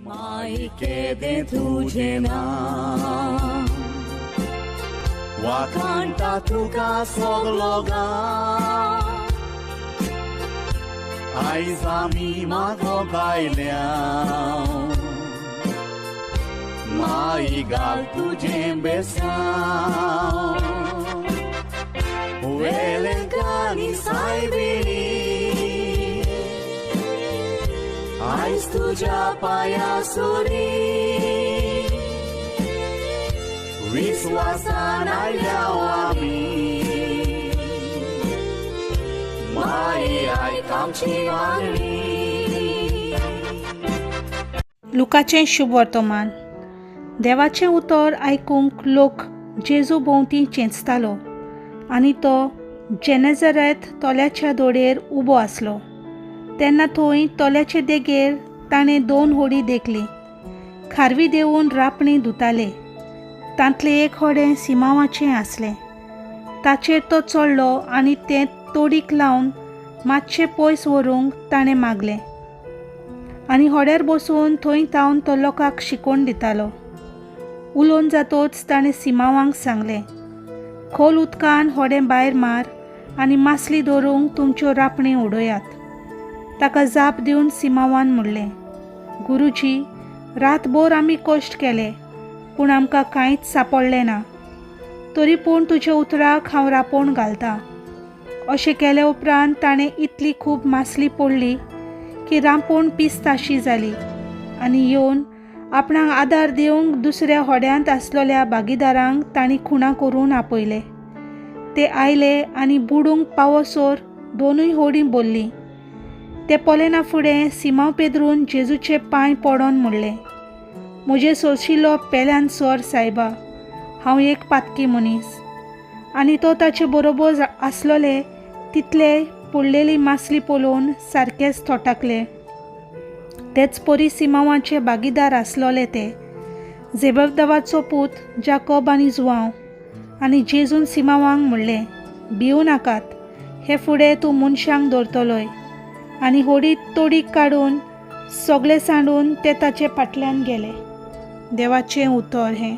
माई केदें तुजें नांव वाखाणटा तुका सगलो गांव आयज आमी मागोंक आयल्या माई घाल तुजें बेसांव वेलेंकानी सायबिणी आयज तुज्या पांया सुरी विस्वासान आयल्या आमी माई आयक आमची मागणी. लुकाचें शुभ वर्तमान. देवाचें उतर आयकूंक लोक जेजू भोंवती चेंचतालो आनी तो जेनेझरेथ तोल्याच्या दोडेर उबो आसलो. तेन्ना थंय तोल्याचे देगेर ताणें दोन होडी देखली. खारवी देंवून रापणी धुताले. तांतलें एक होडें सिमांवाचें आसलें. ताचेर तो चडलो आनी तें तोडीक लावन मातशें पयस व्हरूंक ताणें मागलें आनी होड्यार बसून थंय तावन तो लोकांक शिकोवन दितालो. उलोवन जातोच ताणें सिमांवांक सांगलें, खोल उदकान होडें भायर मार आनी मासली धरूंक तुमच्यो रापणी उडयात. ताका जाप दिवन सिमांवान म्हणलें, गुरुजी, रातभर आमी कश्ट केले पूण आमकां कांयच सांपडलें ना. तरी पूण तुज्या उतराक हांव रापोण घालतां. अशें केले उपरांत ताणें इतली खूब मासली पडली की रांपोण पिस्ताशी जाली आनी येवन आपणाक आदार दिवंक दुसऱ्या होड्यांत आसलेल्या भागीदारांक तांणी खुणा करून आपयले. ते आयले आनी बुडूंक पावसर दोनूय होडीं भरलीं. ते पळयना फुडें सिमांव पेद्रून जेजूचे पांय पडोन म्हणलें, म्हजें सोंशिल्लो पेल्यान सर सायबा, हांव एक पातकी मनीस. आनी तो ताचे बरोबर आसलोले तितले पडलेली मासली पळोवन सारकेच थोटाकले. तेच परी सिमांवाचे भागीदार आसलोले ते जेबेदवाचो पूत जाकोब आनी जुवांव. आनी जेजून सिमांवांक म्हणलें, भिवू नाकात, हे फुडें तूं मनशांक दवरतलोय. आनी होडी तोडीक काडून सगळे सांडून ते ताचे फाटल्यान गेले. देवाचें उतर हें.